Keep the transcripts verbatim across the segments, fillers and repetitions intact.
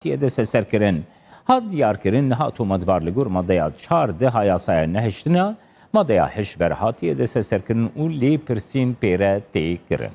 hatiye desteserkirin. Hat diyarkirin, niha tometbar li gor madeya çardeh a yasaya nehiştina, madeya heşt ber hatiye desteserkirin û lêpirsîn pê re tê kirin.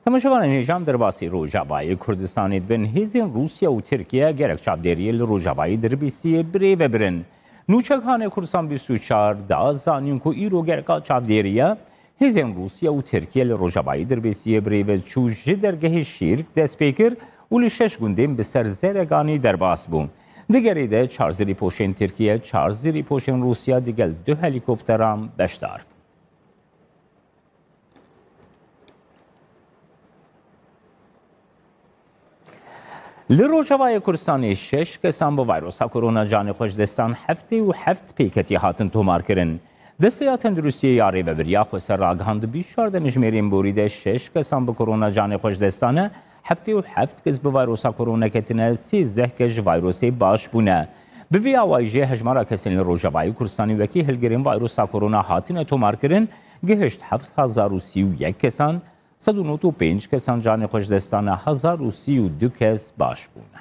Temaşevanên hêja em derbasî Rojavayê Kurdistanê dibin. Hêzên Rûsya û Tirkiye gerek çavdêriyê li Rojavayê Dirbêsiyê birêve birin. Nûçekanê Kurdistan bîst û çar da zanîn ku îro gereka çavdêriya hêzên Rûsya û Tirkiye li Rojavayê Dirbêsiyê birêve çû ji dergehê Şîrk dest pê kir û li şeş gundên bi ser Zereganî derbas bû. Di gerê de çar zirîpoşên Tirkiye, çar zirîpoşên Rûsya digel du helîkopteran beşdar bûn. Li Rojavayê Kurdistanê şeş kesan bi vayrosa korona canê xwe ji destan, heftê û heft pêketî hatin tomarkirin. Desteya Tenduristiyê ya Rêveberiya Xweser ragihand, bîst û çar demjimêrên borî de şeş kesan bi korona canê xwe ji destan e, heftê û heft kes bi vayrosa korona ketine, sêzdeh kes ji vayrosê baş bûne. Bi vî awayî jî hejmara kesên li Rojavayê Kurdistanê wekî hilgirên vayrosa korona hatine tomarkirin, gihişt heft hezar û sî û yek kesan, sed û nod û pênc kesan canê xwe ji dest dane, hezar û sî û du kes baş bûne.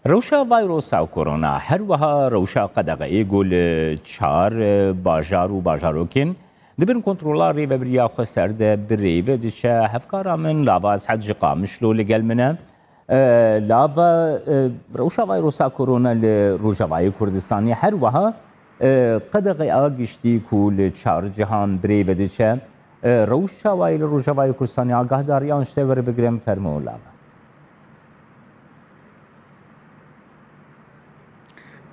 Rewşa vayrosa korona, her wiha rewşa qedexeyê ku li çar bajar û bajarokên di bin kontrola Rêveberiya Xweser de bi rêve diçe, hevkara min Lava Eshed ji Qamişlo li gel min e. E, Lava, e, rewşa vayrosa korona li Rojavayê Kurdistanê her wiha, e, qedexeya giştî ku li çar cihan bi rêve diçe, e, rewşa wayê li Rojavayê Kurdistanê, agahdariyan ji te were bigrim, fermo Lava.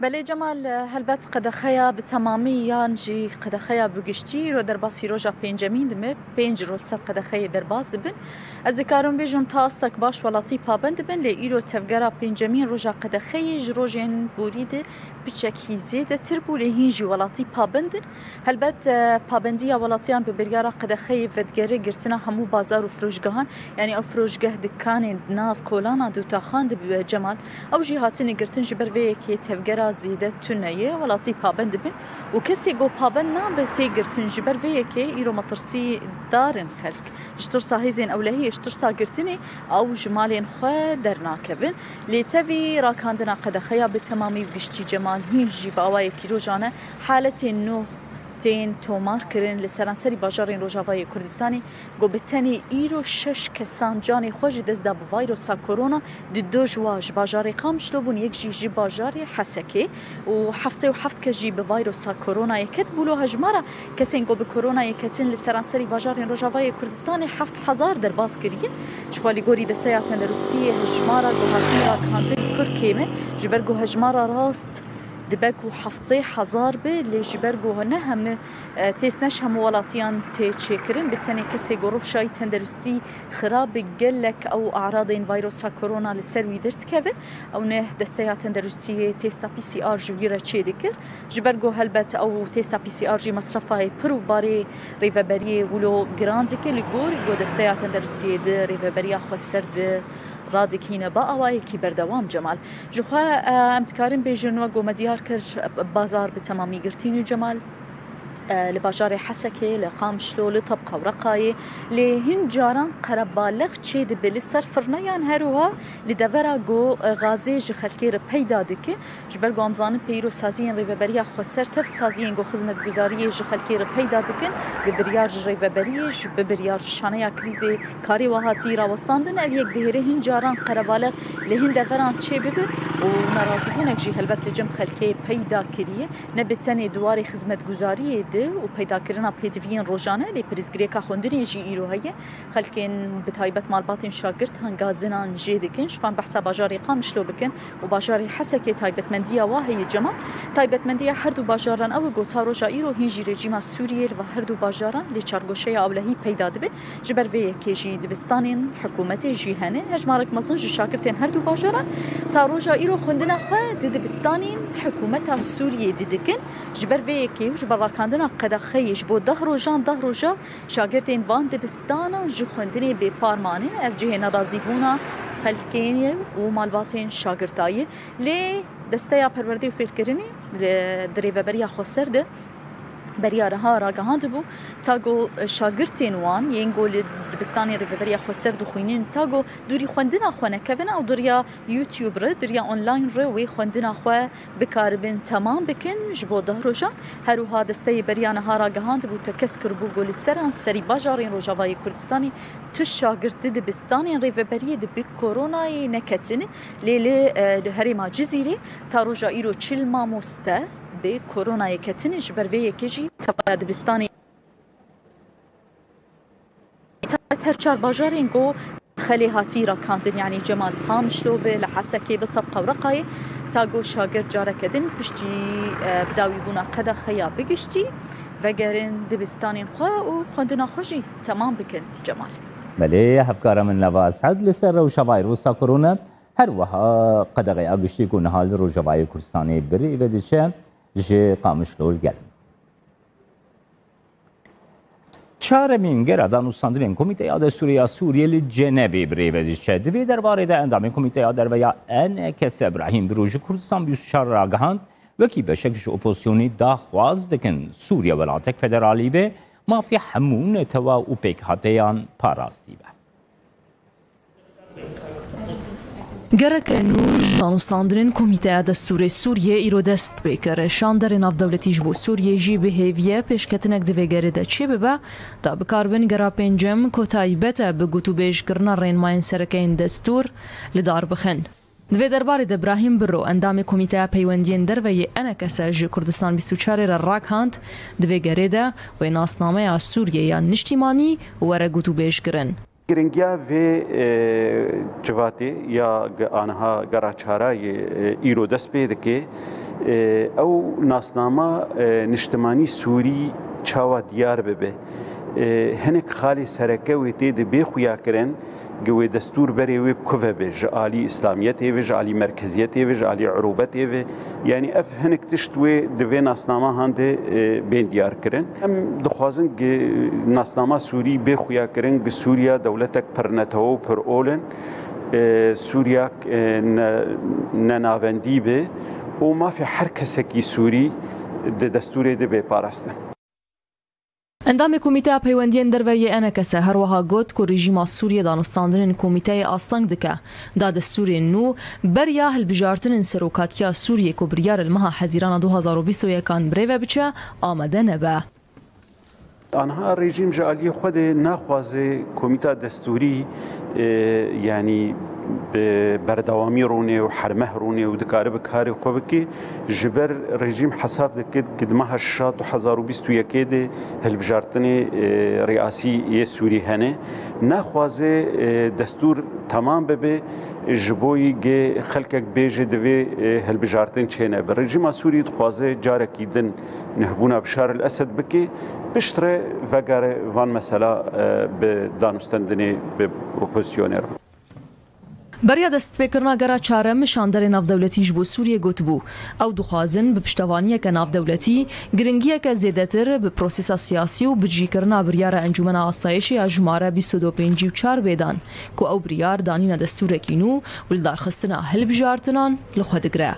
Belê Cemal, helbet qedexeya bi temamî yan jî qedexeya bi giştî îro derbasî roja pêncemîn dime. Pênc roj ser qedexeyê derbas dibin. Ez dikarim bêjim ta astek baş welatî pabend dibin, lê îro tevgera pêncemîn roja qedexeyê ji rojên borî de piçekî zêdetir bû, lê hîn jî welatî pabend in. Helbet, e, pabendiya welatiyan bi biryara qedexeyê vedigere girtina hemû bazar û firoşgehan, yanî ew firoşgeh dikanên di nav kolana dûtaxan de bibe Cemal, ew jî hatine girtin, ji ber vê yekê tevgera zêde tune ye, welatî pabend dibin û kesê ku pabend nabe tê girtin. Ji ber vê yekê îro metirsî dar in xelk. Ji tirsa hêzên ewlehiyê, ji tirsa girtinê ew ji malên xwe dernakevin. Lê tevî rakandina qedexeya bi temamî û giştî Cemal hîn jî bi awayekî rojane haletên nû tên tomar kirin li seranserî bajarên Rojavayê Kurdistanê, ku bi tenê îro şeş kesan canê xwe ji dest da bi vayrosa korona, di du ji wa ji bajarê Qamişlo bûn, yek jî ji bajarê Hesekê û heftê û heft kes jî bi vayrosa koronayê ket. Bûlo hejmara kesên ku bi koronayê ketin li seranserî bajarên Rojavayê Kurdistanê heft hezar derbas kiriye. Ji xwe li gorî Desteya Tenderustiyê hejmara ku hatî rakandin pir kêm e, ji ber ku hejmara rast dibe ku heftê hezar be, lê ji ber ku ne hemî, e, test ne ji hemû welatiyan tê çêkirin, bi tenê kesê ku rewşa wî tenderustî xirab e, gelek ew aradên vayrosa korona li ser wî derdikeve. Ew ne Desteya Tenderustiyê testa P C R ji wî re çêdikir. Ji ber ku helbet ew testa P C R jî mesrefa ye pir û barê rêveberiyê wilo giran dike, li gorî ku Desteya Tenderustiyê di Rêveberiya Xweser de radikîne ba awayekî berdewam Cemal. Ji xwe, e, em dikarin bêjin, wek ku me diyar kir, bazar bi temamî girtîn û Cemal, e, li bajarê Hesekê, li Qamişlo, li Tebqa û Reqayê, lê hin caran qerebalex çêdibe li ser firneyan, her wiha li devera ku, e, gazê ji xelkê re peyda dike. Ji ber ku em zanin pêro saziyên Rêveberiya Xweser tev saziyên ku xizmetguzariyê ji xelkê re peyda dikin, bi biryar ji Rêveberiyê, ji, bi biryar ji Şaneya Krîzê karê wa hatî rawestandin, ev yek dihêre hin caran qerebalex li hin deveran çêbibe û nerazîbûnek jî helbet li cem xelkê peyda kiriye. Ne bi tenê di warê xizmetguzariyê de û peydakirina pêdiviyên rojane, lê prizgirêka xwendinê jî îro heye. Xelkên bi taybet malbatên şagirt hanga zinan jê dikin. Ji xwe em behsa bajarê Qamişlo bikin û bajarê Hesekê taybetmendiya wa heye Cemal. Taybetmendiya her du bajaran ew e ku ta roja îro hîn jî rejîma Sûriyê li va her du bajaran li çargoşeya ewlehî peyda dibe. Ji ber vê yekê jî dibistanên hikûmetê jî hene. Hejmarek mezin ji şagirtên her du bajaran ta roja îro xwendina xwe di dibistanên hikûmeta Sûriyê de dikin. Ji ber vê yekê û ji ber rakandina qedexeyê ji bo deh rojan, deh roja şagirtên van dibistanan ji xwendinê bêpar mane. Ev cihê nerazîbûna xelkê ye û malbatên şagirtayê. Lê Desteya Perwerdê û Fêrkirinê li, di rêveberiya xweser de beriya niha ragihandibû, ta ku şagirtên wan yên ku li dibistanên rêveberiya xweser dixwînin, ta ku dûrî xwendina xwe nekevin, ew dûriya YouTube re, dûriya online re wê xwendina xwe bikaribin temam bikin ji bo deh rojan. Her wiha desteyê beriya niha ragihandibû, tekez kiribû ku li seranserî bajarên Rojavayê Kurdistanê tu şagirt di dibistanên rêveberiyê di bi koronayê neketine, lê li, e, li herêma Cizîrê ta roja îro çil mamoste bi koronayê ketine, ji ber vê yekê jî tevaya dibistanê. Her çar bajarên ku xelê hatî rakandin, yanî Cemal Qamişlo be, li Hesekê be, Tebqa û Reqayê, ta ku şagirt careke din piştî, e, bidawîbûna qedexeya bigiştî vegerin dibistanên xwe û xwendina xwe jî temam bikin. Cemal. Belê, hevkara min Neva Esed li ser rewşa vîrusa korona, her wiha qedexeya giştî ku niha li Rojavayê Kurdistanê bi rê ve diçe, ji Qamişlo li gel. Çaremîn gera danûstandinên Komîteya Destûrê ya Sûriyê li Cenevê bi rê ve diçe. Di vê derbarê de endamê Komîteya Derve ya E N K S Brahîm Biro ji Kurdistan bîst û çar ragihand, wekî beşek ji opozisyonî daxwaz dikin Sûriye welatek federalî be, mafê hemû netewa û pêkhateyan parastî be. Gereke nû ji danûstandinên Komîteya Destûrê Sûriyê îro dest pê kir. Şanderê navdewletî ji bo Sûriyê jî bi hêviye pêşketinek di vê gerê de çêbibe, da bikaribin gera pêncem ku taybet e bi gotûbêjkirina rênmayên sereke yên destûr li dar bixin. Di vê derbarê de Brahîm Birro, endamê Komîteya Peywendiyên Derve yê E N K S ji Kurdistan bîst û çar re ragihand, di vê gerê de wê nasnameya Sûriyê ya niştîmanî were gotûbêjkirin. Giringiya vê, e, civatê ya ge-, aniha gera çara yê, e, îro dest pê dike, e, ew nasnama, e, niştimanî Sûrî çawa diyar bibe. E, hinek xalê sereke wê tê de bê xuya kirin, gi wê destûr berê wê bi ku ve be, ji alî îslamiyetê ve, ji alî merkeziyetê ve, ji alî urûbetê ve. Yanî ev hinek tişt wê di vê nasnama han de, e, bên diyar kirin. Em dixwazin gi nasnama Sûrî bê xuya kirin, gi Sûriya dewletek pirnetewe û pirol in, e, Sûriyak, e, ne, nenavendî be û mafê her kesekî Sûrî di destûrê de bê parastin. Endamê Komîteya Peywendiyên Derve yê E N K S her wiha got ku rejîma Sûriyê danûstandinên komîteyê asteng dike, da destûrên nû beriya hilbijartinên serokatiya Sûriyê ku biryar li meha Hezîrana du hazar û bîst û yekan bi rê ve biçe, amade nebe. Aniha rejîm ji aliyê xwe de naxwaze komîta destûrî, e, yanî bi berdewamî rûnê û her meh rûnê û dikare bi karê xwe bike. Ji ber rejîm hesab dike, ki di meha şeşa du hezar û bîst û yekê de hilbijartinê, e, riyasî yê Sûrî hene. Naxwaze, e, destûr temam bibe, ji bo yî gê xelkek bêje divê, e, hilbijartin çênebe. Rejîma Sûrî dixwaze carekî din nihbûna Bişar el Esed bike, piştre vegere van mesela, e, bi danûstendinê bi opozisyonê re. Beriya destpêkirina gera çarem şanderê navdewletî ji bo Sûriyê gotibû, ew dixwazin bi piştevaniyeke navdewletî giringiyeke zêdetir bi prosesa siyasî û bicîkirina biryara Encûmena Asayişê ya jimare bîst û du pêncî û çar bêdan, ku ew biryar danîna destûrekî nû û lidarxistina hilbijartinan li xwe digire.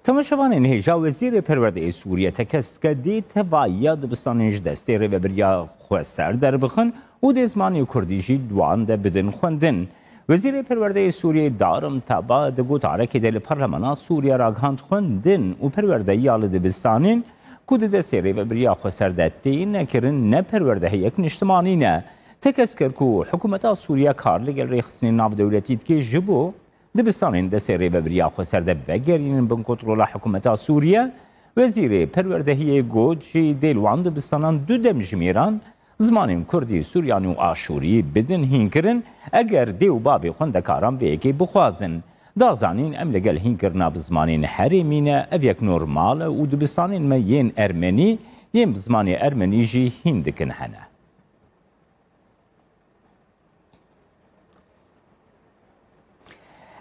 Temaşevanên hêja, Wezîrê Perwerdeyê Sûriye tekez dike dê tevahiya dibistanên ji destê Rêveberiya Xweser derbixin û dê zimanê Kurdî jî di wan de bidin xwendin. Wezîrê Perwerdeyê Sûriyê Darim Taba di gotarekê de li Parlemana Sûriye ragihand xwendin û perwerdehiya li dibistanên ku di destê Rêveberiya Xweser de têne kirin ne perwerdehiyek niştimanî ne. Tekez kir ku hikûmeta Sûriye kar li gel rêxistinên navdewletî dike ji bo dibistanên destê Rêveberiya Xweser de vegerînin bin kontrola hikûmeta Sûriye. Wezîrê Perwerdehiyê got jî dê li wan dibistanan du demjimêran zimanên Kurdî, Suryanî û Aşûrî bidin hînkirin, eger dê û bavê xwendekaran vê yekê bixwazin. Da zanîn, em li gel hînkirina bi zimanên herêmî ne, ev yek normal e û dibistanên me yên ermenî, yên bi zimanê ermenî jî hîn dikin hene.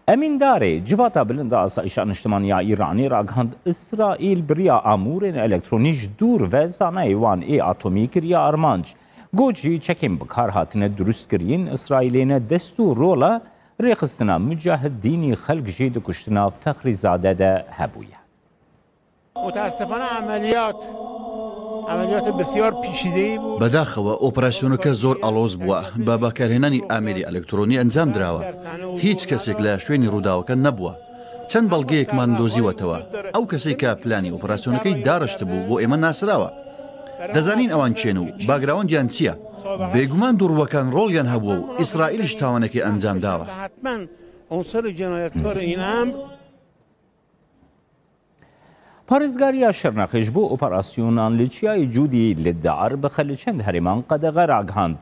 Emîndarê Civata Bilind a Asayişa Niştimanî ya Îranê ragihand, Îsraîl bi riya amûrên elektronî ji dûr ve zanayê wan ê atomî kiriye armanc. Got jî çekên bi kar hatine durustkirîn Îsraîlê ne dest û rola rêxistina Mucahidînî Xelk jî di kuştina Fexrîzade de hebûye. متاسفانه عملیات عملیات بسیار پیچیده‌ای بود. بەداخەوە ئۆپەراسیۆنەکە زۆر ئاڵۆز بووە، بە بەکارهێنانی ئامێری ئەلکترۆنی ئەنجام دراوە. هیچ کەسێک لە شوێنی ڕووداوەکە نەبووە. چەند بەڵگەیەکمان دۆزیوەتەوە. ئەو کەسەی کە پلانی ئۆپەراسیۆنەکەی دارشت بوو بۆ ئێمە ناسراوە. دەزانین ئەوان کێن و باگراوندیان چییە. بێگومان دووڕووەکان ڕۆڵیان هەبووە و ئیسرائیلیش تاوانەکەی ئەنجام داوە. حتما عنصر جنایتکار این امر Parêzgariya Şirnexê ji bo operasyonan li Çiyayê Cûdî li dar bi xwe li çend herêman qedexe ragihand.